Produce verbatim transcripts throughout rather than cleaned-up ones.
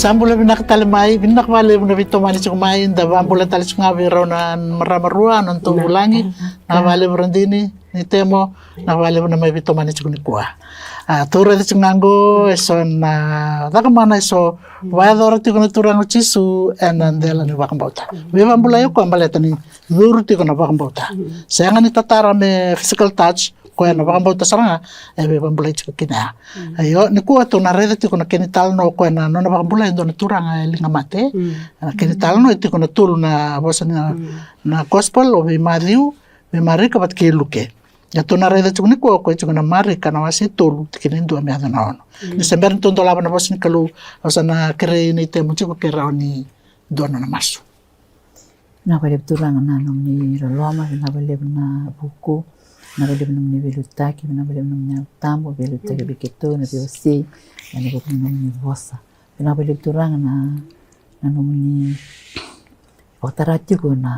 Sa bula vinaka tale mai, vinaka vakalevu na veitomani tiko mai, da vakabula tale tiko ga vei rau na marama rua, na nodatou vulagi, na vakalevu Radini, ni Temo, na vakalevu na mai veitomani tiko nikua. A, tou raica tiko ga qo, eso na cakamana eso, vakayacora tiko na Turaga o Jisu, ena dela ni vakabauta. Veivakabulai o koya baleta ni curu tiko na vakabauta. Sega ni tatara me physical touch, koya na vakabauta sara ga, e veivakabulai tiko kina ya. Io, nikua tou na raica tiko na kena italanoa o koya na nona vakabulai e dua na turaga e liga mate. Na kena italanoa e tiko na tolu na vosa na, na gospel, o vei Maciu, vei Marika vata kei Luke. Ia tou na raica tiko nikua o koya tiko na Marika na wase tolu, tikina e dua me yaco na ono. Ni se bera ni tou dolava na vosa ni Kalou, au sa na kerei nei Temo tiko ke rawa ni dua na nona masu. Vinaka vakalevu Turaga na nomuni loloma, vinaka vakalevu na vuku, vinaka vakalevu na nomuni veiliutaki, vinaka vakalevu na nomuni Yalo Tabu, veiliutaki vei keitou na veiwasei, ena vuku ni nomuni vosa. Vinaka vakalevu Turaga na, na nomuni vakatara tiko na,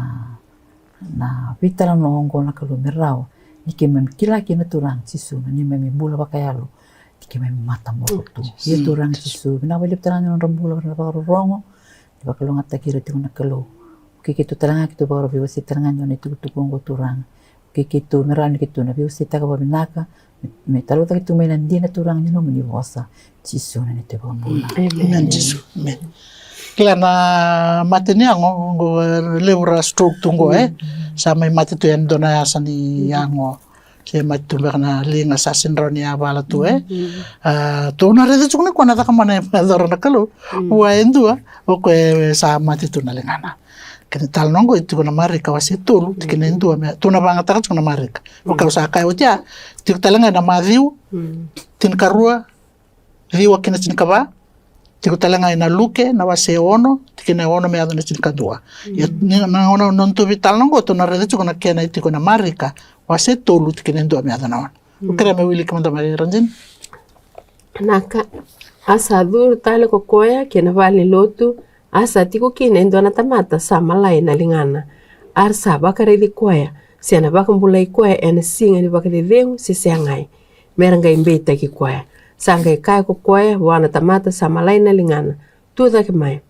na veitalanoa oqo na Kalou me rawa ni keimami kila kina Turaga Jisu, na neimami bula vakayalo, ni keimami mataboko tu. Io Turaga Jisu, vinaka vakalevu Turaga na nodra bula, na vakarorogo, ni vakalougatataki ira tiko na Kalou. Vukei keitou tale ga, keitou vakarorogo veiwasei tale ga ni dua na itukutuku oqo Turaga. Vukei keitou me rawa ni keitou na veiwaseitaka vakavinaka, me, me talaucaki tu mai na dina Turaga ni nomuni vosa. Jisu na neimami iVakabula. Amen. Amen, Jisu. Amen. Kila na mate ni yago, oqo, e, levu ra stroke tu oqo, e. Sa mai mate tu yani dua na yasa ni yago. Se mate tu beka na liga sa sega ni rawa ni yavala tu, e. A, tou na raica tiko nikua na cakamana e vakayacora na Kalou. Vua e dua, o koya e sa mate tu na ligana. Kena italanoa oqo e tiko na Marika wase tolu, tikina e dua me, tou na vakayagataka tiko na Marika. Vaka au sa kaya oti ya, tiko tale ga ena Maciu, tinikarua, ciwa ki na tinikava, tiko tale ga ena Luke, na wase ono, tikina e ono me yaco na tinikadua. Ia, ni, na, na, na nodatou veitalanoa oqo, tou na raica tiko na kena e tiko ena Marika, wase tolu, tikina e dua me yaco na ono. Au kerea me wiliki mada mai Radini. Naka, a sa curu tale ko koya ki na valenilotu, a sa tiko kina e dua na tamata sa malai na ligana. A ra sa vakaraici koya, se na vakabulai koya ena siga ni vakacecegu se segai. Me ra qai beitaki koya. Sa qai kaya ko koya vua na tamata sa malai na ligana, tu cake mai.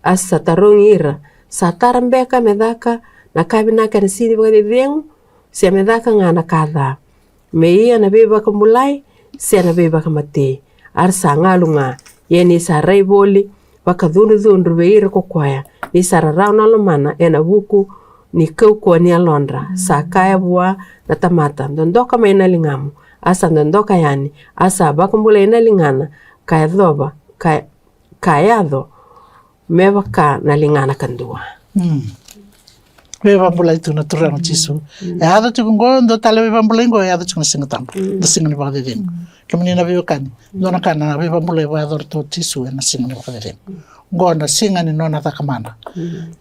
A sa tarogi ira, sa tara beka me caka na ka vinaka ena siga ni vakacecegu, se me caka ga na ka ca, me ia na veivakabulai se na veivakamatei? A ra sa galu ga. Ia ni sa rai voli vakacudrucudru vei ira ko koya, ni sa rarawa na lomana ena vuku ni kaukauwa ni yalodra, sa kaya vua na tamata, dodoka mai na ligamu. A sa dodoka yani, a sa vakabulai na ligana, ka yacova, ka, ka yaco me vaka na ligana kadua. Veivakabulai tu na Turaga o Jisu. E yaco tiko oqo, dua tale veivakabulai oqo, e yaco tiko na Siga Tabu. Na siga ni vakacecegu. Kemuni na veiwekani, dua na ka na veivakabulai vakayacora tu o Jisu ena siga ni vakacecegu. Oqo na siga ni nona cakamana.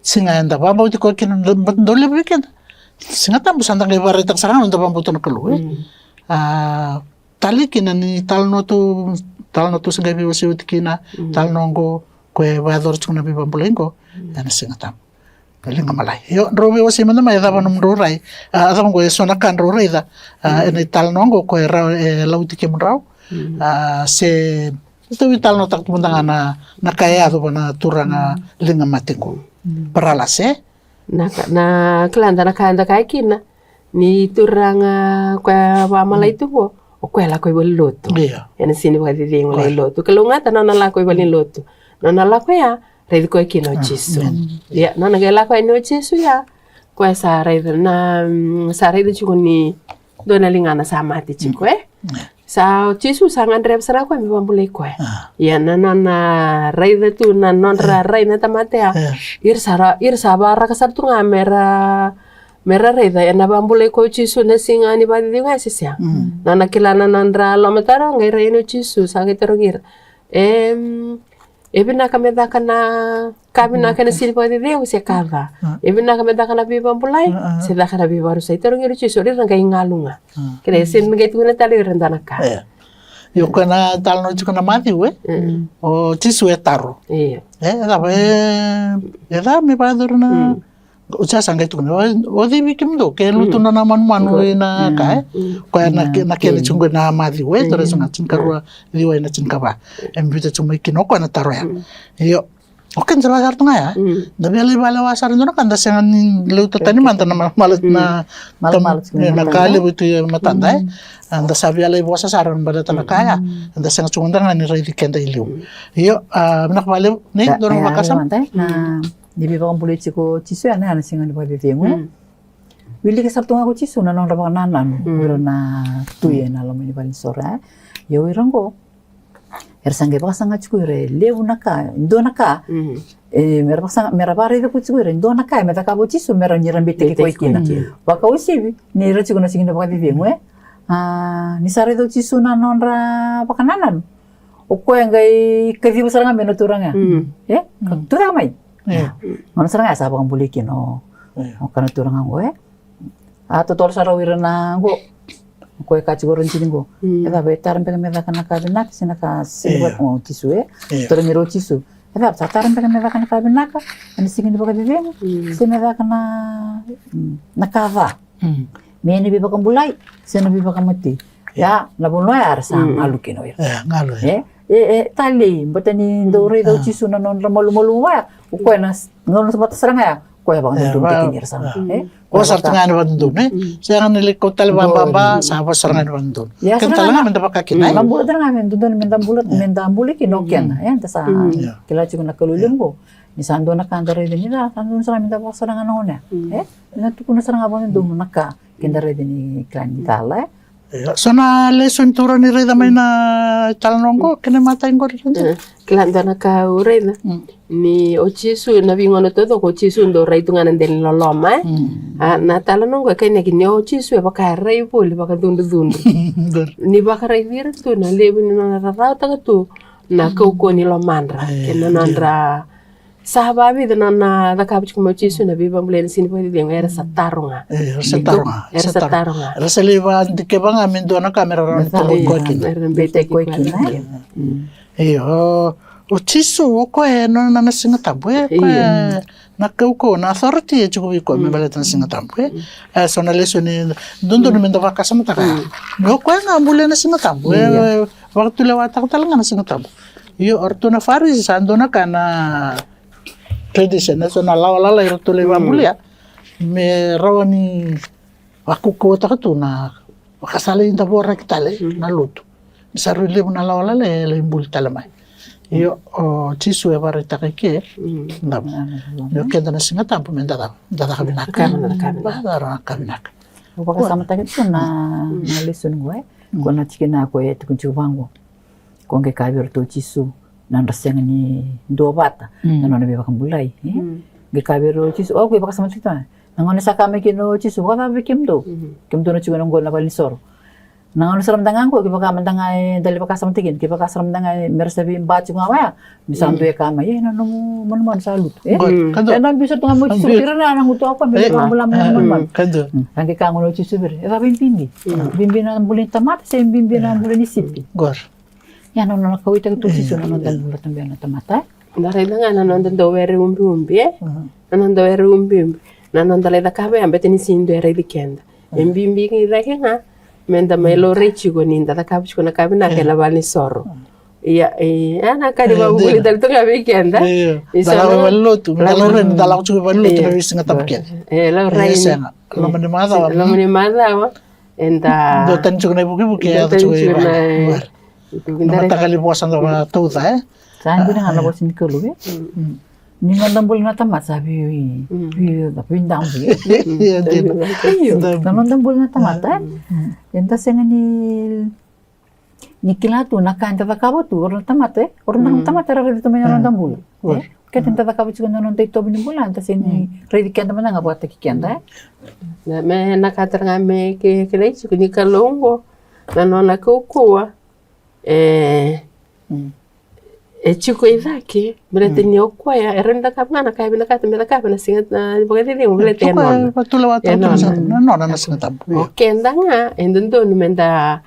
Siga eda vakabauti koya kina, dau levu vei keda. Siga Tabu sa da qai vakaraitaka sara ga na noda vakabauta na Kalou, e. A, tale kina ni talanoa tou, talanoa tou se qai veiwasei oti kina, talanoa oqo, koya e vakayacora tiko na veivakabulai oqo, ena Siga Tabu. Na liga malai. Io, drau veiwasei mada mai, a cava nomudrau rai, a, a cava oqo eso na ka drau raica, a, ena italanoa oqo, koya e ra-, e lauti kemudrau, a, se, tou veitalanoataka tu mada ga na, na ka e yaco vua na turaga liga mate oqo. Paralasi, e? Na ka, na kila da na ka eda kaya kina, ni turaga koya vakamalai tu qo, o koya lako i valenilotu. Io. Ena siga ni vakacecegu lai lotu. Kalougata na nona lako i valenilotu. Na nona lako ya, raici koya kina o Jisu. Ia, na nona qai lako yani o Jisu ya, koya sa raica na, mm, sa raica tiko ni dua na ligana sa mate tiko, e? Sa o Jisu sa gadreva sara koya me vakabulai koya. Ia na nona raica tu na nodra rai na tamata ya. Ira sa ra, ira sa vakaraka sara tu ga me ra, me ra raica ena vakabulai koya o Jisu na siga ni vakacecegu ga se sega. Na nona kila na nodra lomatarova, qai rai yani o Jisu sa qai tarogi ira. Em, e vinaka me caka na ka vinaka ena siga ni vakacecegu se ka ca? E vinaka me caka na veivakabulai se caka na veivakarusai? Tarogi ira o Jisu, o ira na qai galu ga. Kena, e sega ni qai tukuna tale o ira e dua na ka. Io, koya na talanoa tiko na Maciu, e? O Jisu e taro. Io. E, e cava, e, e cava me vakayacora na O sa sa qai tukuna, o, o cei vei kemudou ke lutu na, na manumanu ena ka, e? Koya na, na kena tiko na maciu, e? Tara sa ga tinikarua, ciwa ena tinikava. E biuta tiko mai kina o koya na taro ya. Io. O keda sa sara tu ga ya. Da via lai valewa sara e dua na ka, da sega ni leuta tani mada na malamala, na, na ka levu tu e matada, e? Da sa via lai vosa sara baleta na ka ya. Da sega tu mada ga ni raici keda i liu. Io, a, vinaka vakalevu. Nei, dua na vakasama. Ni veivakabulai tiko o Jisu ena, ena siga ni vakacecegu, e? Wilika sara tu ga ko Jisu na nodra vakanananu o ira na tui ena loma ni valenisoro, e? Ia o ira oqo era sa qai vakasaga tiko o ira e levu na ka, dua na ka. E, mera vakasaga, mera vakaraica ko tiko o ira e dua na ka me cakava o Jisu mera ni ra beitaki koya kina. Vakauasivi ni ra tiko na siga ni vakacecegu, e? A, ni sa raica o Jisu na nodra vakanananu, o koya qai kaciva sara ga mai na turaga ya. E? Ka tucake mai. Ia. Gauna sara ga ya sa vakabulai kina o, o kana turaga oqo, e? A totolo sara o ira na oqo. O koya e kaya tiko o ira na tini oqo. E cava, e tara beka me caka na ka vinaka se na ka sega ni vaka, o Jisu, e? Tara mai o Jisu. E cava, sa tara beka me caka na ka vinaka ena siga ni vakacecegu se me caka na, na ka ca? Me na veivakabulai se na veivakamatei. Ia, na vanua ya era sa galu kina o ira. E, galu, e. E, e, e talei, baleta ni dau raica o Jisu na nodra malumalumu ya. O koya na s-, gauna vata sara ga ya, o koya e vakadodonutaki ira sara ga, e? O koya sara tu ga na vakadodonu, e? Sega ni lai kauta tale vakababa, sa vosa sara ga na vakadodonu. Ia, keda tale ga me da vaka kina, e? Da bula tale ga me dodonu me da bula, me da bula kina o keda, e? Da sa kila tiko na Kalou levu qo. Ni sa dua na ka da raica ni ca, sa dodonu sara ga me da vosa sara ga na gone, e? Na tukuna sara ga vakadodonu na ka keda raica ni kila ni cala, e? Io, so na lesoni taura ni raica mai na italanoa oqo, kena imatai oqo, Rita. E, kila dua na ka au raica. Ni o Jisu, na veigauna taucoko o Jisu dau rai tu ga na dela ni loloma, e? A, na italanoa oqo e kainaki ni o Jisu e vaka e rai voli vakacudrucudru. Ni vakaraici ira tu na levu ni nona rarawataka tu na kaukauwa ni lomadra kei na nodra Sa vakavica na, na cakava tiko mai o Jisu na veivakabulai ena siga ni vakacecegu, era sa taro ga. E, era sa taro ga. Era sa taro ga. Era sa lai vakadikeva ga me dua na ka me ra rawa ni toloi koya kina. Era beitaki koya kina. Io, o Jisu, o koya e nona na Siga Tabu, e, koya na kaukauwa, na authority e tiko vei koya me baleta na Siga Tabu, e. E so na lesoni dodonu me da vakasamataka. O koya ga a bulia na Siga Tabu, e, vakatulewataka tale ga na Siga Tabu. Io, o ratou na Farisi sa dua na ka na tradition, e so na lawa lalai ratou lai vakabulia me rawa ni vakaukauwataka tu na vakasala i davo raki tale na lotu. Ni sa rui levu na lawa lalai e lai buli tale mai. Io, o Jisu e vakaraitaka i ke, da, io, keda na Siga Tabu me da caka, da caka vinaka. Da caka vinaka. Au vakasamataka tu na, na lesoni qo, e. Ko na tikina ko e tukuni tiko vaqo. Ko qai kaya vei iratou o Jisu, na nodra sega ni duavata na nona veivakabulai, e? Qai kaya vei ira o Jisu, o, qai vakasamataka tiko na gauna sa kaya mai kina o Jisu, vakacava vei kemudou? Kemudou na tiko ena qo na valenisoro. Na gauna sara mada ga qo, kevaka mada ga eda lai vakasamataka kina, kevaka sara mada ga me ra sa veiba tiko ga vaya, me sa dua e kaya mai, e, na nomu manumanu sa lutu, e? Ena biu sara tu ga mai o Jisu, kei ira na gutuwa o koya me lai vakabula mai na manumanu. Sa qai kaya gona o Jisu vei ira, e cava e bibi? Bibi na bula ni tamata se bibi na bula ni sipi? Ia, na nona kauwaitaka tu o Jisu na noda bula tabe na tamata. Da raica ga na noda dau were ubiubi, e? Na noda were ubiubi. Na noda lai cakava ya, beta ni sega ni dua e raici keda. E bibi cake ga me da mai laurai tiko ni da cakava tiko na ka vinaka ena valenisoro. Ia, e, e na ka ni vakavuvuli tale tu ga vei keda. Io. Da lako i valenilotu, da laurai ni da lako tiko i valenilotu na veisiga tabu kece. E, laurai ni. E sega. Loma ni macawa. Loma ni macawa. Eda dua tani tiko na ivukivuki, e yaco tiko i vale. Na mataqali vosa da vakatauca, e? Sa dina ga na vosa ni Kalou, e? Ni noda bula na tamata sa vei, vei, veidabu, e? Io, dina. Io, na noda bula na tamata, e? Eda sega ni, ni kila tu na ka eda cakava tu, o ira na tamata, e? O ira na tamata era raica tu mai na noda bula, e? Keda eda cakava tiko na noda itovo ni bula, eda sega ni raici keda mada ga vakataki keda, e? Na, me na ka tara ga me ke, kilai tiko ni Kalou oqo, na nona kaukauwa, e, e tiko i cake, baleta ni o koya e rawa ni cakava ga na ka e vinakata me cakava na siga, na vakacecegu, baleta e nona. E nona. Na nona na Siga Tabu. O keda ga e dodonu me da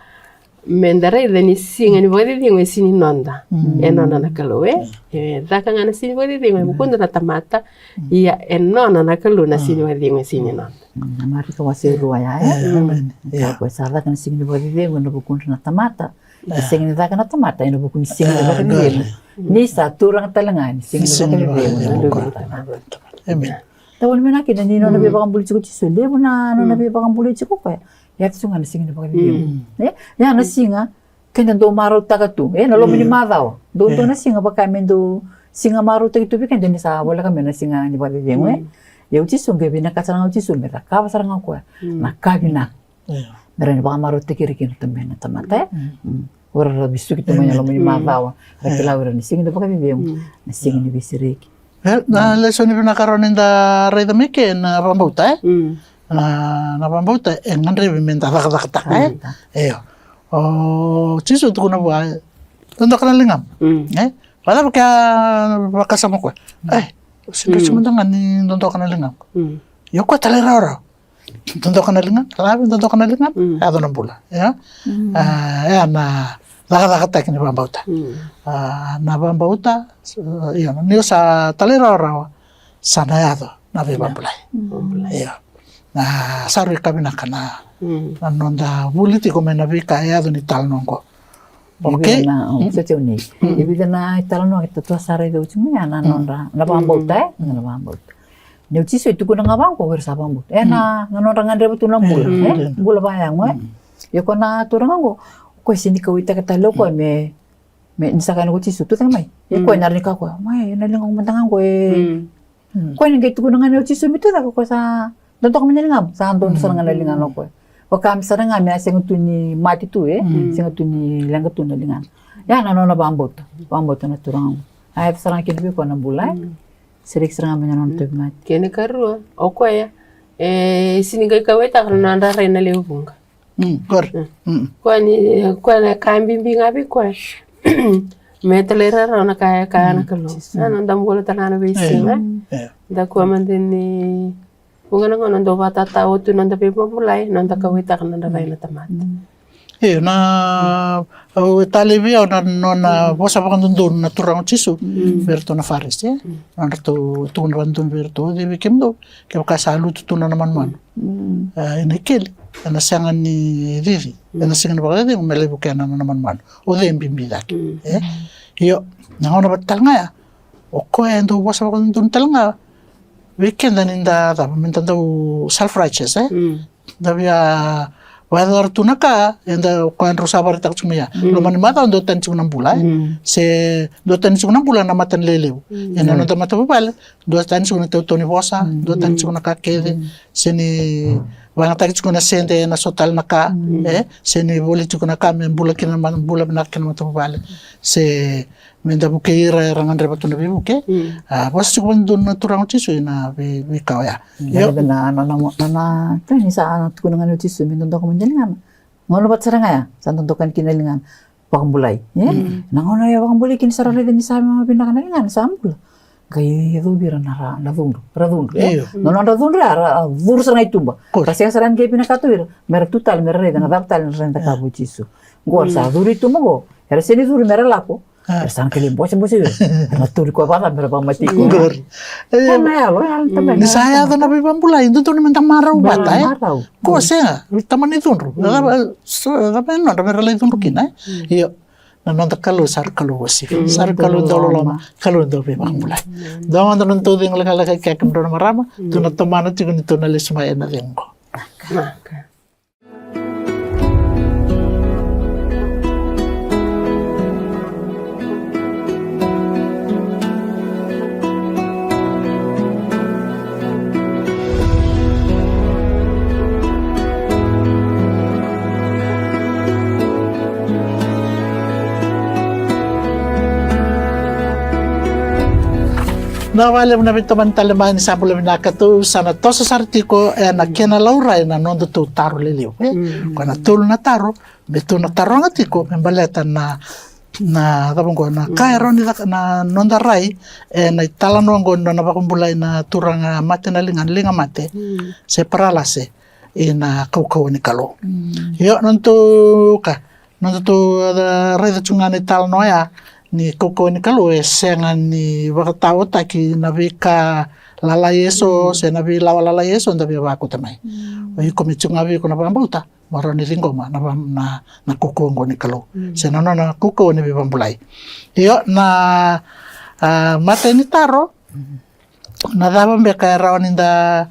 me da raica ni siga ni vakacecegu e sega ni noda. E nona na Kalou, e? E caka ga na siga ni vakacecegu e vukuda na tamata. Ia e nona na Kalou na siga ni vakacecegu, e sega ni noda. Na Marika wase rua ya, e? Ia ko sa caka na siga ni vakacecegu ena vukudra na tamata, e sega ni caka na tamata ena vuku ni siga ni vakacecegu. Ni sa turaga tale ga ni siga ni vakacecegu na Luve ni tamata. Emeni. Tawa ni mena kina ni nona veivakabulai tiko Jisu, levu na nona veivakabulai tiko koya. Ia tu ga na siga ni vakacecegu. E? Ia na siga keda dau marautaka tu, e, na loma ni macawa. Dou dua na siga vaka me dau siga marautaki tu vei keda ni sa voleka me na siga ni vakacecegu, e. Ia o Jisu qai vinakata sara ga o Jisu me cakava sara ga o koya na ka vinaka. Me rawa ni vakamarautaki ira kina tu mai na tamata, e. O ira ra vesuki tu mai na loma ni macawa, ra kila o ira ni siga ni vakacecegu na siga ni veisereki. E, na lesoni vinaka rawa ni da raica mai ke na vakabauta, e. Na, na vakabauta e gadrevi me da cakacakataka, e. Io. O Jisu tukuna vua, dodoka na ligamu. E, vakacava ke a vakasama koya? E, o se drau mada ga ni dodoka na ligamu. Io, koya talairawarawa. Dodoka na ligamu, cava, dodoka na ligamu, yaco na bula. Ia. A, e, na cakacakataki ni vakabauta. A, na vakabauta, io, ni o sa talairawarawa, sa na yaco na veivakabulai. Io. Na sa rui ka vinaka na, na noda vuli tiko mai na veika e yaco ni talanoa oqo. Okay. E vica na, o, sa teu nei. E vica na italanoa keitou sa raica oti mai ya na nodra, na vakabauta, e? Na vakabauta. Ni o Jisu e tukuna ga vaqo, o ira sa vakabauta. E na, na nodra gadreva tu na bula, e? Bula vakayago, e? Ia ko na turaga oqo, o koya e sega ni kauwaitaka tale o koya me, me ni sa kaya na ko Jisu, tucake mai. Ia o koya e na rawa ni kaya o koya, mai, na ligaqu mada ga oqo, e. Koya ni qai tukuna ga ni o Jisu me tucake, o koya sa dodoka mai na ligamu, sa dodo sara ga na ligana o koya. Vaka me sara ga me a sega tu ni mate tu, e? Sega tu ni leqa tu na ligana. Ia na nona vakabauta, vakabauta na turaga. A yaco sara ga kina vei koya na bula, e? Sereki sara ga mai na nona tauvimate. Kena ikarua, o koya e sega ni qai kauwaitaka na nodra rai na lewe vuqa. Koya ni, koya na ka bibi ga vei koya. Me talairawarawa na ka e kaya na Kalou. Na noda bula tale ga na veisiga. Da kua mada ni vuqa na gauna dau vakatatawa tu na noda veivakabulai, na noda kauwaitaka na noda rai na tamata. Io, na, au e talei vei au na nona vosa vakadodonu na turaga o Jisu vei iratou na Farisi, e? Nodratou tukuna vakadodonu vei iratou, o cei vei kemudou, kevaka sa lutu tu na nona manumanu, e, ena ikeli, ena sega ni cici ena siga ni vakacecegu me lai vukea na nona manumanu. O cei e bibi cake, e? Io, na gauna vata tale ga ya, o koya e dau vosa vakadodonu tale ga vei keda ni da cava, me da dau self-righteous, e? Da via vakayacora tu na ka eda, o koya drau sa vakaraitaka tiko mai ya. Loma ni macawa duatani tiko na bula, e? Se duatani tiko na bula na mata ni lelevu. Ena noda matavuvale, duatani tiko na itautau ni vosa, duatani tiko na ka kece, se ni vakayagataki tiko na sede ena so tale na ka, e, se ni voli tiko na ka me bula kina, ma, bula vinaka kina matavuvale, se me da vukei ira era gadreva tu na veivuke. A vosa tiko vakadodonu na turaga o Jisu ena vei, veika oya. Io. Na, na, na, na, na, ka ni sa tukuna ga ni o Jisu me dodoka mai na ligana. Gauna vata sara ga ya sa dodoka ni kina na ligana. Vakabulai, e? Na gauna e vakabulai kina, sa ra raica ni sa vinaka na ligana, sa bula. Qai yacovi ira na ra, na cudru, ra cudru, e? Io. Na nodra cudru ya, ra curu sara ga i tuba. Ra sega sara ni qai vinakata o ira me ra tu tale me ra raica na cava tale na ra cakava o Jisu. Qo ra sa curu i tuba qo, era sega ni curu me ra lako. Era sa na qai lai bosebose o ira. Era na tauri koya vakacava me ra vakamatei koya. Qori. E na yalo, yalo tamani. Ni sa yaco na veivakabulai, dodonu me da marau vata, e? Marau. Ko sega, tamani cudru. Cava, cava e nodra me ra lai cudru kina, e? Io. Na noda Kalou sa ra Kalou uasivi, sa ra Kalou dau loloma, Kalou dau veivakabulai. Dua mada na nodatou cegu lekaleka kei kemudrau na marama, tou na tomana tiko ni tou na lesu mai ena cegu qo. Na vakalevu na veitomani tale mai, ni sa bula vinaka, tou sa na toso sara tiko ena kena laurai na nodatou taro lelevu, e? Ko na tolu na taro me tou na taroga tiko me baleta na, na cava oqo, na ka e rawa ni caka na noda rai ena italanoa oqo ni nona vakabulai na turaga mate na liga, liga mate se paralase ena kaukauwa ni Kalou. Io, nodatou ka Nodatou, a, raica tu ga na italanoa ya ni kaukauwa ni Kalou e sega ni vakataotaki na veika lalai eso se na veilawa lalai eso da via vakauta mai. O iko me tu ga vei iko na vakabauta, mo rawa ni ciqoma na, na, na kaukauwa oqo ni Kalou se na nona kaukauwa ni veivabulai. Io, na, a, matai ni taro, na cava beka e rawa ni da,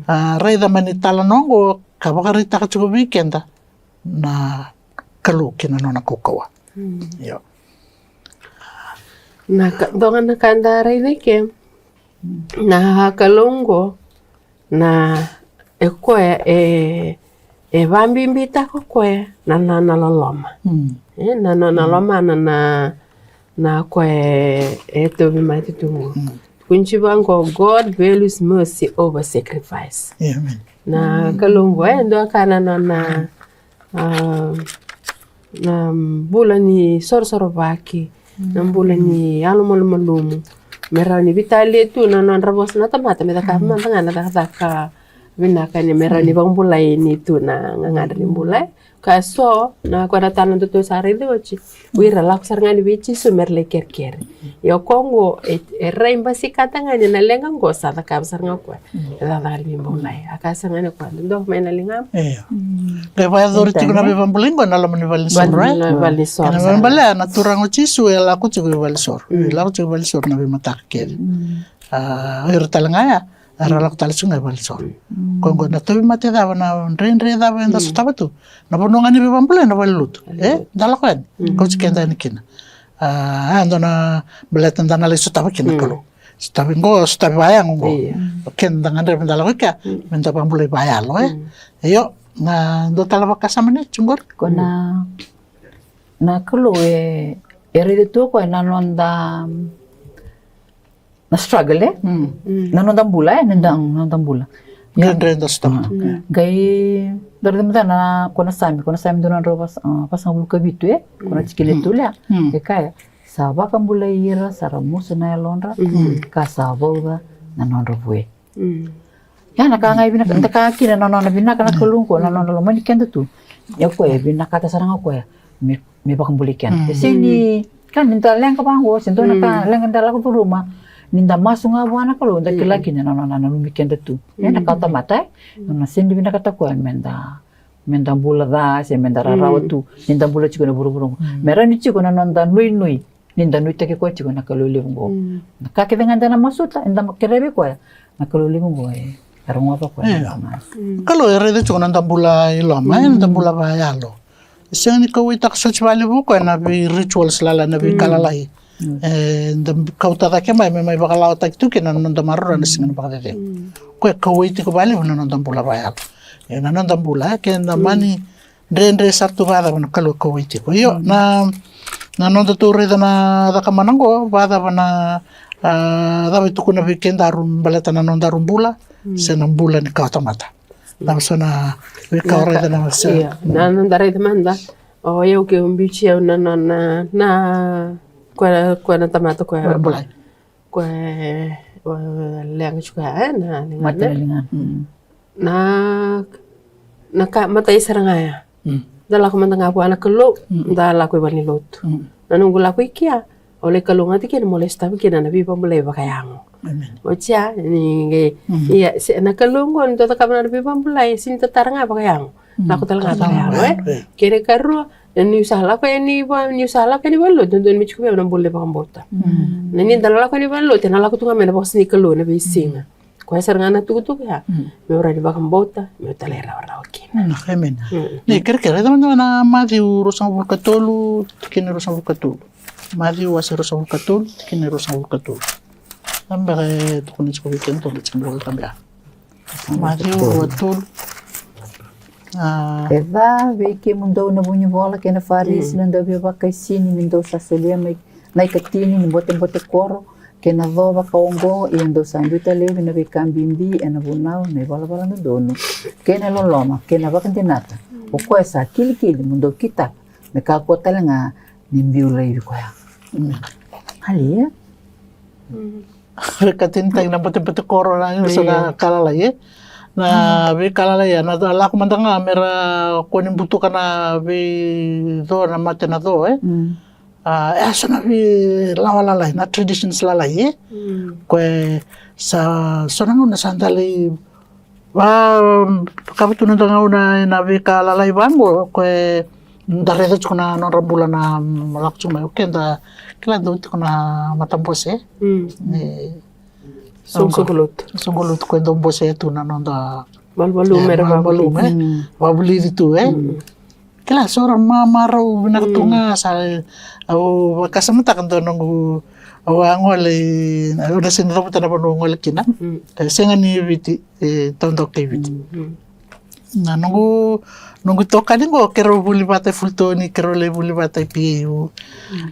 a, raica mai ni talanoa oqo ka vakaraitaka tiko vei keda na Kalou kei na nona kaukauwa? Io. Na ka, dua ga na ka da raica i ke, na Kalou oqo, na, e koya e, e vabibitaka o koya na, na, na loloma. E, na, na, na lomana na, na koya e, e tauvimate tu oqo. Tukuni vaqo, God values mercy over sacrifice. Na Kalou oqo, e dua ka na, na, na, a, na bula ni sorosorovaki, na bula ni yalomalumalumu. Me rawa ni veitalia tu na nodra vosa na tamata, me cakava mada ga na cakacaka vinaka ni me rawa ni vakabulai ni tu na gagadre ni bula. Ka so, na koya na taro datou sa raica oti. O ira lako sara ga ni vei Jisu me ra lai kerekere. Ia o koya oqo, e, e rai basikata ga ni na leqa oqo sa cakava sara ga o koya. E cakacaka ni veibulai. A kaya sara ga ni o koya, dodonu mai na ligamu. Io. Qai vakayacori tiko na veivabulai oqo ena loma ni valenisoro, e? Vale, valenisoro. Ena veibalea na Turaga o Jisu e lako tiko i valenisoro. E lako tiko i valenisoro na veimataka kece. A, o ira tale ga ya era lako tale tiko ga i valenisoro. Koya oqo na tauvimate cava, na dredre cava eda sotava tu? Na vanua ga ni veivabulai na valelotu. E, da lako yani. Kauti keda yani kina. A, a, dua na baleta da na lai sotava kina na Kalou. Sotavi qo, sotavi vakayago qo. Io. O keda da gadreva me da lako i kea, me da vakabulai vakayalo, e. Io, na dua tale vakasama ni tu qori. Ko na, na Kalou e, e raica tu o koya na noda, na struggle, e? Na noda bula, e? Na noda, na noda bula. Ia. Dredre da sotava. Qai, dua na, ko na Same, ko na Same dua na drau vas-, a, vasagavulu ka vitu, e? Ko na tikina e tolu ya. E kaya, sa vakabulai ira sa ra musu na yalodra, ka sa vauca na nodra vue. Ia na ka ga e vinaka, da kaya kina na nona vinaka na Kalou qo, na nona lomani keda tu. Ia o koya e vinakata sara ga o koya me, me vakabulai keda. E sega ni, ka ni da leqa vaqo, se dua na ka leqa da lako curuma, ni da masu ga vua na Kalou, da kila kina na nona nanumi keda tu. Ia na kawatamata, e, na nona sega ni vinakata o koya me da me da bula ca, se me da rarawa tu, ni da bula tiko na vuravura oqo. Me rawa ni tiko na noda nuinui, ni da nuitaki koya tiko na Kalou levu oqo. Na ka kece ga eda na masuta, eda na kerea vei koya, na Kalou levu oqo e, e rogoca koya na noda masu. Kalou e raica tiko na noda bula i loma, e, na noda bula vakayalo. E sega ni kauwaitaka soti vakalevu o koya na vei rituals lalai, na veika lalai. E, da kauta cake mai, me mai vakalawataki tu kina na noda maroroi ena siga ni vakacecegu. Koya e kauwai tiko vakalevu na noda bula vakayalo. E, na noda bula, e, ke da mani dredre sara tu vakacava, na Kalou e kauwai tiko. Io, na, na nodatou raica na cakamana oqo, vakacava na, a, cava e tukuna vei kedaru baleta na nodaru bula se na bula ni kawatamata. Cava so na veika o raica na, se, io, na noda raica mada. O yau ke biuti au na, na, na, na, koya, koya na tamata koya, koya, koya leqa tiko ya, e, na ligana. Na, na ka matai sara ga ya. Da lako mada ga vua na Kalou, da lako i valenilotu. Na noqu lako i kea, au lai kalougata kina mo lai sotavi kina na veivabulai vakayago. Oti ya, ni qai, ia, se na Kalou oqo ni dau cakava na veivabulai, sega ni tatara ga vakayago. Lako tale ga vakayago, e? Kena ikarua, niu sa lako yani va, niu sa lako yani valenilotu, dodonu me tiko vei au na bula ni vakabauta. Na ni da lako yani valenilotu, ena lako tu ga mai na vosa ni Kalou ena veisiga. Koya sara ga na tukutuku ya. Me rawa ni vakabauta, me talairawarawa kina. Emeni. Ni kerekere, raica mada na Maciu ruasagavulu ka tolu, tikina ruasagavulu ka tolu. Maciu wase ruasagavulu ka tolu, tikina ruasagavulu ka tolu. Cava beka e tukuna tiko vei kemudou, da tiko beka. Maciu rua tolu. A. E ca vei kemudou na vunivola kei na Farisi, na dauveivakaisini, ni dou sa solia mai na ikatini ni botebote koro kei na co vakaoqo, ia dou sa biuta laivi na veika bibi ena vunau, na ivalavala dodonu, kei na loloma, kei na vakadinata. O koya sa kilikili mo dou kitaka me kakua tale ga ni biu laivi koya. Alia. Vakatinitaki na botebote koro, na, so na ka lalai, e? Na veika lalai ya, na lako mada ga me ra kua ni butuka na veico, na mate na co, e. A, e so na veilawa lalai, na traditions lalai, e. Ko e sa, so na gauna sa da lai va, kava tu na noda gauna ena veika lalai vaqo, ko e da raica tiko na nodra bula na lako tiko mai, o keda kila dau tiko na matabose. E, soqosoqo lotu. Soqosoqo lotu ko e dau bosea tu na noda malumalumu, e, era malumalumu, e. Vavulici tu, e. Kila, so ra mamarau vinaka tu ga, sa, au vakasamataka dua noqu, au a gole i, au na sega ni cavuta na vanua au gole kina. E, sega ni Viti, e, taudaku kei Viti. Na noqu, noqu itokani qo, keirau vuli vata i Fulton, keirau lai vuli vata i P A U.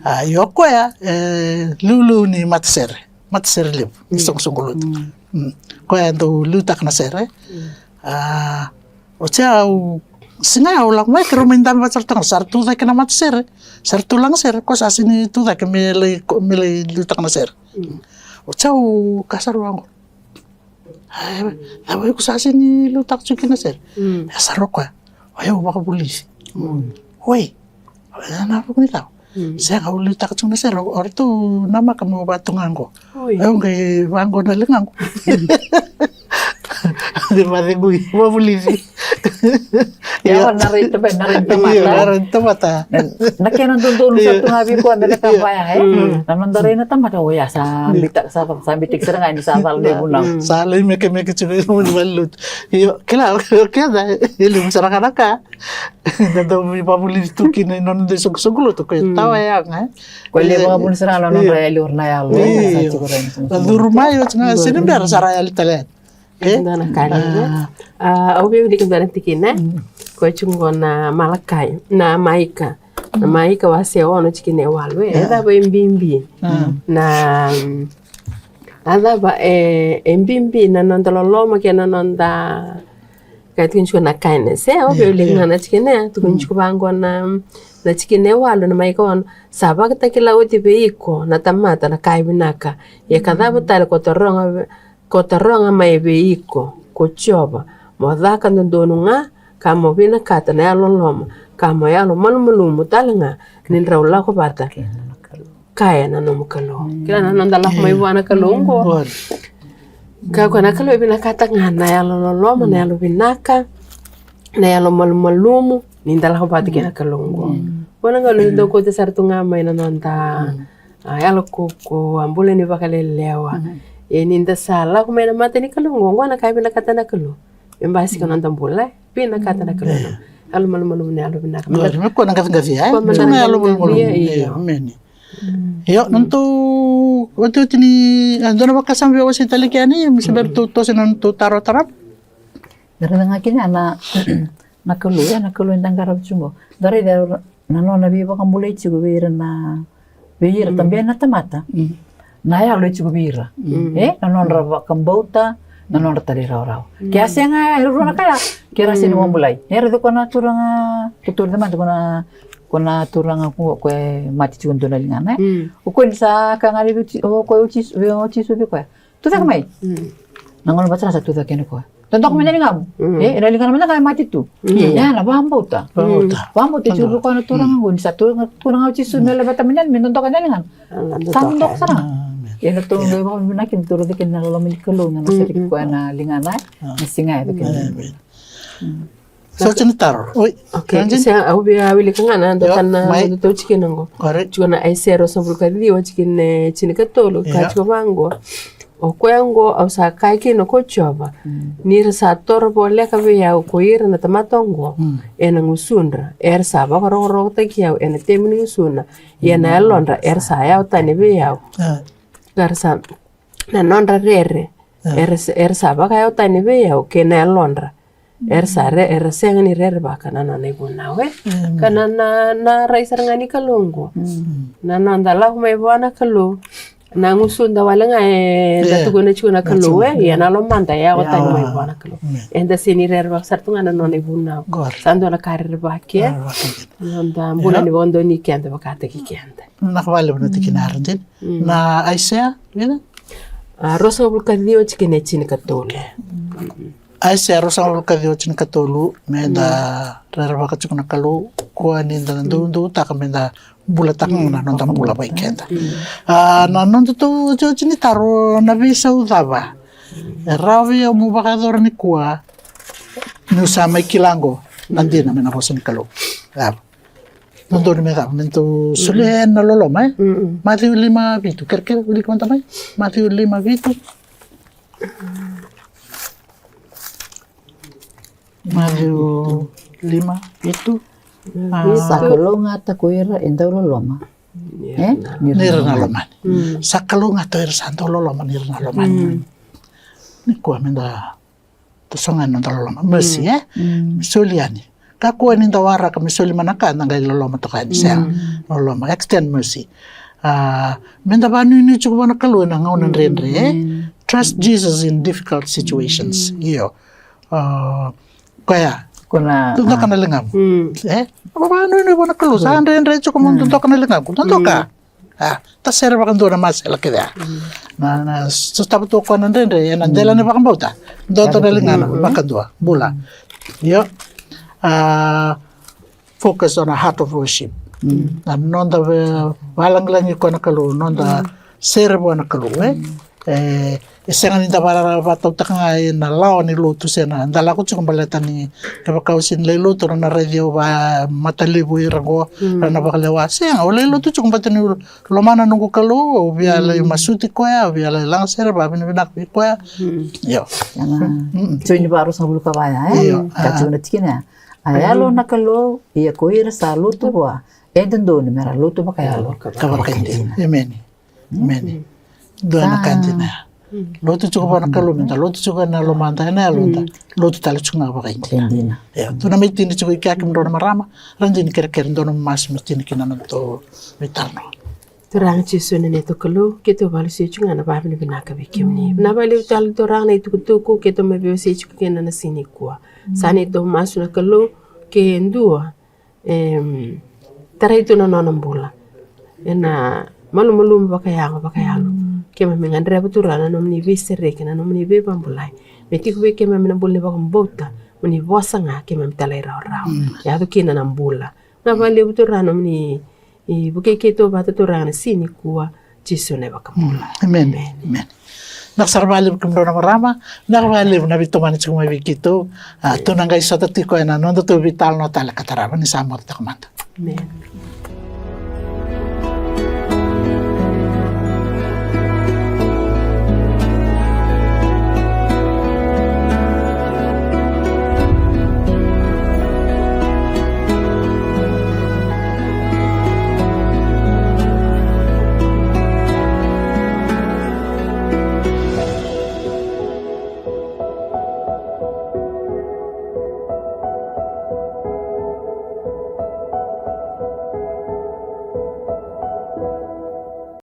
A, io koya, e, liuliu ni matasere, matasere levu ni soqosoqo lotu. Koya e dau liutaka na sere. A, oti au, siga au lako mai, keirau mai dabe vata sara tu ga, sa ra tu cake na matasere, sa ra tu lagasere, ko sa sega ni tu cake me lai, me lai liutaka na sere. Oti au kaya sara vaqo. Cava iko sa sega ni liutaka tiko kina na sere? E sa ro koya. O yau vakavulici. Oi. Na vuku ni cava? Sega, au liutaka tiko na sere. O ratou namaka meu vatu ga qo. Au qai vaqo na ligaqu. Qai vacegui, vavulici. Ia, na rai tamata, na rai tamata. Na kena dodonu sa tu ga vei koya me cakava ya, e? Na noda rai na tamata, oya sa bita, sa, sa bita sara ga ni sa cala na ivunau. Sa lai mekemeke tiko i rumu ni valenilotu. Io, kila, kila, e levu sara ga na ka. Da dau veivavulici tu kina i nona dau soqosoqo lotu, ko e tawa yaga, e? Ko e levu vakavulici sara ga na nodra yali, o ira na yalo, e? Sa tiko rai na soqosoqo lotu. Na curu mai oti ga, sega ni bera sa ra yali tale yani. E? Dua na ka levu. A, au via wilika dua na tikina, e? Ko e tiko qo na Malakai, na Maika. Na Maika wase ono tikina e walu, e? E cava e bibi? Na, a cava e, e bibi na noda loloma kei na noda, ka e tukuni tiko na kindness, e? Au via wilika ga na tikina, e? Tukuni tiko vaqo na, na tikina e walu, na Maika ono. Sa vakatakila oti vei iko na tamata na ka e vinaka. Ia ka cava tale ko taroga, ko taroga mai vei iko ko Jiova, mo caka dodonu ga, ka mo vinakata na yalololoma, ka mo yalo malumalumu tale ga, ni drau lako vata kaya na nomu Kalou. Kila na noda lako mai vua na Kalou qo. Ka koya na Kalou e vinakata ga na yalololoma, na yalo vinaka, na yalo malumalumu, ni da lako vata kei na Kalou qo. Vua na Kalou ni dau kauta sara tu ga mai na noda, a, yalo ko, ko a bula ni vakalelewa. Ia ni da sa lako mai na mata ni Kalou qo, qo na ka e vinakata na Kalou. E basika na noda bula, e vinakata na Kalou. Yalo malumalumu, na yalo vinaka. Qori me kua na qaciqacia, e? Kua me kua na yalo malumalumu. Io, emeni. Io, na nodatou otioti ni, a, dua na vakasama via wasei tale kina, me se bera tou toso na nodatou taro tarava. Da raica ga kina na, na Kalou, e, na Kalou eda qarava tu qo. Da raica na nona veivakabulai tiko vei ira na, vei ira tabe na tamata. Na yalo e tiko vei ira. E, na nodra vakabauta, na nodra talairawarawa. Ke a sega, e rua na ka ya, ke ra sega ni vakabulai. E raica ko na turaga, ko turaga mate, ko na, ko na turaga ko, ko e mate tiko dua na ligana, e. O koya ni sa ka ga ni vei Ji-, o koya o Jisu, o Jisu vei koya. Tucake mai. Na gauna vata sara sa tucake yani koya. Dodoka mai na ligamu. E, na ligana mada ga e mate tu. Ia, na vakabauta. Vakabauta. Vakabauta e tiko vei koya na turaga qo, ni sa tu, turaga o Jisu me laveta mai yani, me dodoka na ligana. Sa dodoka sara ga. Ia na tou qai vakavinavinaka ni tou raica kina na loloma ni Kalou, na nona sereki koya na ligana, e. Na siga e cake. Emeni. Sa tini taro. Oi. Okay. Sa au via wilika ga na dua tale na, mai, dua tau tikina qo. Correct. Tiko na Aisea ruasagavulu ka ciwa, tikina e tinikatolu, ka tiko vaqo. O koya oqo au sa kaya kina ko Jiova, ni ra sa toro voleka vei au ko ira na tamata oqo ena gusudra, era sa vakarokorokotaki au ena temi ni gusuna, ia na yalodra era sa yawa tani vei au. Ka ra sa, na nodra rere era sa, era sa vakayawa tani vei au kei na yalodra. Era sa re, era sega ni rerevaka na nona ivunau, e. Ka na, na, na rai sara ga ni Kalou oqo. Na noda lako mai vua na Kalou. Na gusuda wale ga eda tukuna tiko na Kalou, e. Ia na lomada e yawa tani mai vua na Kalou. Eda sega ni rerevaka sara tu ga na nona ivunau. Sa dua na ka rerevaki, e. Noda bula ni vakadonui keda vakataki keda. Na ka vale vana tikina ara dina. Na Aisea, vina? A, ruasagavulu ka ciwa, tikina e tinikatolu. Aisea ruasagavulu ka ciwa, tinikatolu, me da rerevaka tiko na Kalou, kua ni da dou, doutaka me da bulataka na noda bula vei keda. A, na noda tou otioti ni taro, na veisau cava e rawa vei au meu vakayacora nikua, niu sa mai kila qo na dina mai na vosa ni Kalou. Cava? Dodonu me cava? Me tou solia na loloma, e? Maciu lima vitu. Kerekere, wilika mada mai. Maciu lima vitu. Maciu lima vitu. Sa kalougata ko ira e dau loloma, e, ni ra na lomani. Sa kalougata o ira sa dau loloma, ni ra na lomani. Nikua me da toso ga na noda loloma. Mercy, e? Me soli yani. Kakua ni da waraka me soli mai na ka da qai loloma toka yani. Sega. Loloma, extend mercy. A, me da vanuinui tiko vua na Kalou ena gauna dredre, e? Trust Jesus in difficult situations. Io. A, koya. Ko na dodoka na ligamu. E? Vanuinui vua na Kalou, sa dredre tiko, mo dodoka na ligamu. Dodoka. A, ta sere vakadua na masela kece ya. Na, na sotava tu o koya na dredre ena dela ni vakabauta. Dodo na ligana vakadua, bula. Io. A, focus on a heart of worship. Na noda valagilagi koya na Kalou, noda sere vua na Kalou, e? E, e sega ni da vatautaka ga ena lawa ni lotu, se na da lako tiko baleta ni kevaka au sega ni lai lotu ra na raici au vakamatalevu ira qo, ra na vakalewa. Sega, au lai lotu tiko baleta niu lomana noqu Kalou, au via lai masuti koya, au via lai lagasere vakavinavinaka vei koya. Io. Sega. Joni va ruasagavulu ka va ya, e? Io. Ka tiko na tikina ya. A yalo na Kalou, ia ko ira sa lotu vua, e dodonu me ra lotu vakayalo ka vakaidina. Emeni. Emeni. Dua na ka dina ya. Lotu tiko vua na Kalou, me da lotu tiko ena lomada, ena yaloda. Lotu tale tiko ga vakaidina. Dina. Io, tukuna mai Tini tiko i kea, kemudrau na marama, Radini, kerekere, dua na masu me tini kina na nodatou veitalanoa. Turaga Jisu, na netou Kalou, keitou vakalesui tiko ga na vakavinavinaka vei kemuni. Vinaka vakalevu tale Turaga na itukutuku keitou mai veiwasei tiko kina na siga nikua. Sa neitou masu na Kalou, ke dua em, tarai tu na nona bula ena malumalumu vakayago, vakayalo. Keimami gadreva Turaga na nomuni veisereki, na nomuni veivakabulai me tiko vei keimami na bula ni vakabauta, mo ni vosa ga keimami talairawarawa. Yaco kina na bula. Vinaka vakalevu Turaga na nomuni vukei keitou vata Turaga na siga nikua. Jisu na iVakabula. Emeni. Emeni. Emeni. Vinaka sara vakalevu kemudrau na marama, vinaka vakalevu na veitomani tiko mai vei keitou. A, tou na qai sota tiko ena nodatou veitalanoa tale ka tarava, ni sa moce toka mada. Emeni.